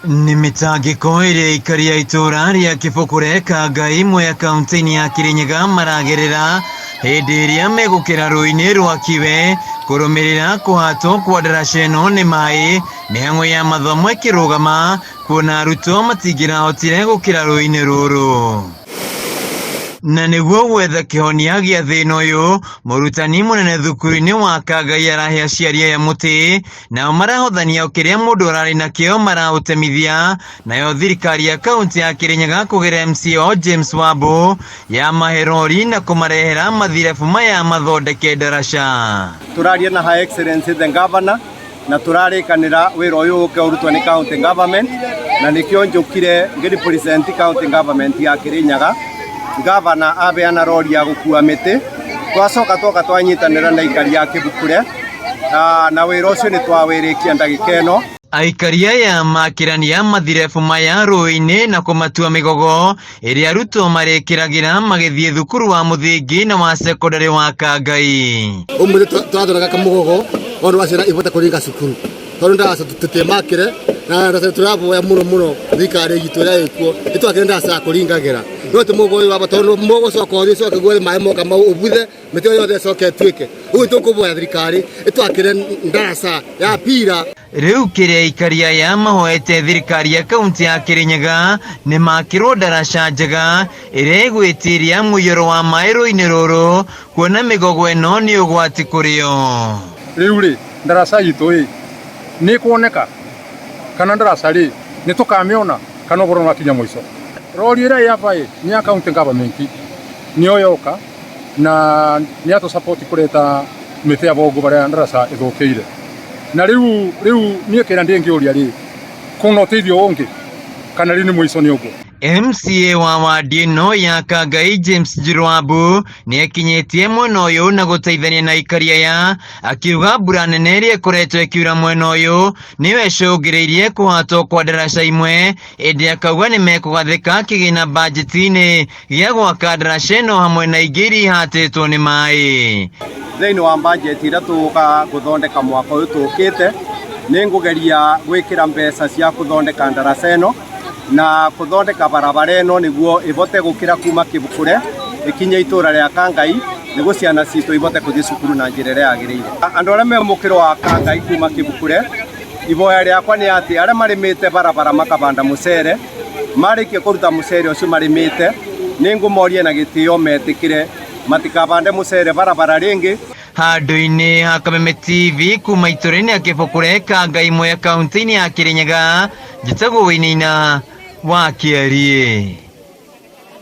Nĩ mĩtangĩko ĩrĩa aikari a itũũra rĩa Kĩbũkũre Kangai Mwea kaunti-inĩ ya Kĩrĩnyaga maragerera hĩndĩ ĩrĩa megũkĩra rũĩ-inĩ rwa Kiwe kũrũmĩrĩra kũhatwo kwa ndaraca ĩno nĩ maĩ, mĩhang'o ya mathomo ĩkĩrũgama kuona arutwo matingĩrahotire gũkĩra rũĩ-inĩ rũrũ. Na nĩguo gwetha kĩhonia gĩa thĩna ũyũ, mũrutani mũnene thukuru-inĩ wa Kangai arahe aciari aya mũtĩ nao marahothania o kĩrĩa mũndũ ararĩ nakĩo maraũtemithia. Nayo thirikari ya kaunti ya Kĩrĩnyaga kũgerera MCA wao James Wambu yamahe rori na kũmarehera mathirebu maya mathondeke ndaraca. Tũraria na Her Excellency the Governor na tũrarĩkanĩra wĩra ũyũ ũke ũrutwo nĩ county government, na nĩkĩo njũkire ngĩ represent county government ya Kĩrĩnyaga. Governor abeana rori ya gũkua mĩtĩ, twacoka twoka twanyitanĩra na aikari a Kĩbukure, na wĩra ũcio nĩ twawĩrĩkia ndagĩka ĩno. Aikari aya makĩrania mathirebu maya rũĩ-inĩ na kũmatua mĩgogo ĩrĩa arutwo marĩkĩragĩra magĩthiĩ thukuru wa mũthingi na wa sekondarĩ wa Kangai. Ũmũthĩ tũrathondeka kamũgogo tondũ wa ciana ibote kũringa cukuru, tondũ ndaraca tũtimakĩre, na ndaraca tũraboya mũno mũno thirikari itũ ĩrĩa ĩkuo ĩtwakĩre ndaraca ya kũringagĩra, no ti mũgogo ũyũ wa bata, tondũ mũgogo ũcoka ũthiĩ ũcoke guothe maĩ moka mau ũbuthe mĩtĩ ĩyo yothe ĩcoke ĩtuĩke. Ũguo tũkũboya thirikari ĩtwakĩre ndaraca ya pira. Rĩu kĩrĩa aikari aya mahoete thirikari ya kaunti ya Kĩrĩnyaga nĩ makĩrwo ndaraca njega ĩrĩa ĩgwĩtiria mũiyũro wa maĩ rũĩ-inĩ rũrũ, kuona mĩgogo ĩno nĩ ũgwati kũrĩ o. Rĩu rĩ, ndaraca itũ ĩ nĩ ĩkuoneka kana ndaraca rĩ nĩ tũkamĩona kana ũhoro nĩ wakinya mũico. Rori ĩrĩa ĩ aba ĩ nĩ ya county government, nĩyo yoka na nĩ yatũ support kũreta mĩtĩ ya bongo barĩa ndaraca ĩthũkĩire. Na rĩu rĩu niĩ kĩrĩa ndĩngĩũria rĩ, kuna ũteithio ũngĩ kana rĩu nĩ mũico nĩ ũguo? MCA wa wadi ĩno ya Kangai James Njirwambu nĩ akinyĩtie mwena ũyũ na gũteithania na aikari aya, akiuga mbura nene ĩrĩa ĩkoretwo ĩkiura mwena ũyũ nĩyo ĩcũngĩrĩirie kũhatwo kwa ndaraca imwe, ĩndĩ akauga nĩ mekũgathĩka kĩgĩna bajeti-inĩ gĩa gwaka ndaraca ĩno hamwe na ingĩ iria ihatĩtwo nĩ maĩ. Thĩinĩ wa bajeti ĩrĩa tũgũka gũthondeka mwaka ũyũ tũkĩte, nĩ ngũgeria gwĩkĩra mbeca cia gũthondeka ndaraca ĩno na gũthondeka barabara ĩno nĩguo ĩbote gũkĩra kuma Kĩbukure ĩkinye itũra rĩa Kangai, nĩguo ciana citũ ibote gũthiĩ cukuru na njĩra ĩrĩa yagĩrĩire. Andũ arĩa me mũkĩro wa Kangai kuma Kĩbukure, iboya rĩakwa nĩ atĩ arĩa marĩmĩte barabara makabanda mũcere, marĩkia kũruta mũcere ũcio marĩmĩte, nĩ ngũmoria na gĩtĩo metĩkĩre matikabande mũcere barabara rĩngĩ. Handũ-inĩ ha Kameme TV kuma itũra-inĩ ya Kĩbukure Kangai Mwea kaunti-inĩ ya Kĩrĩnyaga, njĩtagwo Wĩinĩina wa Kĩariĩ.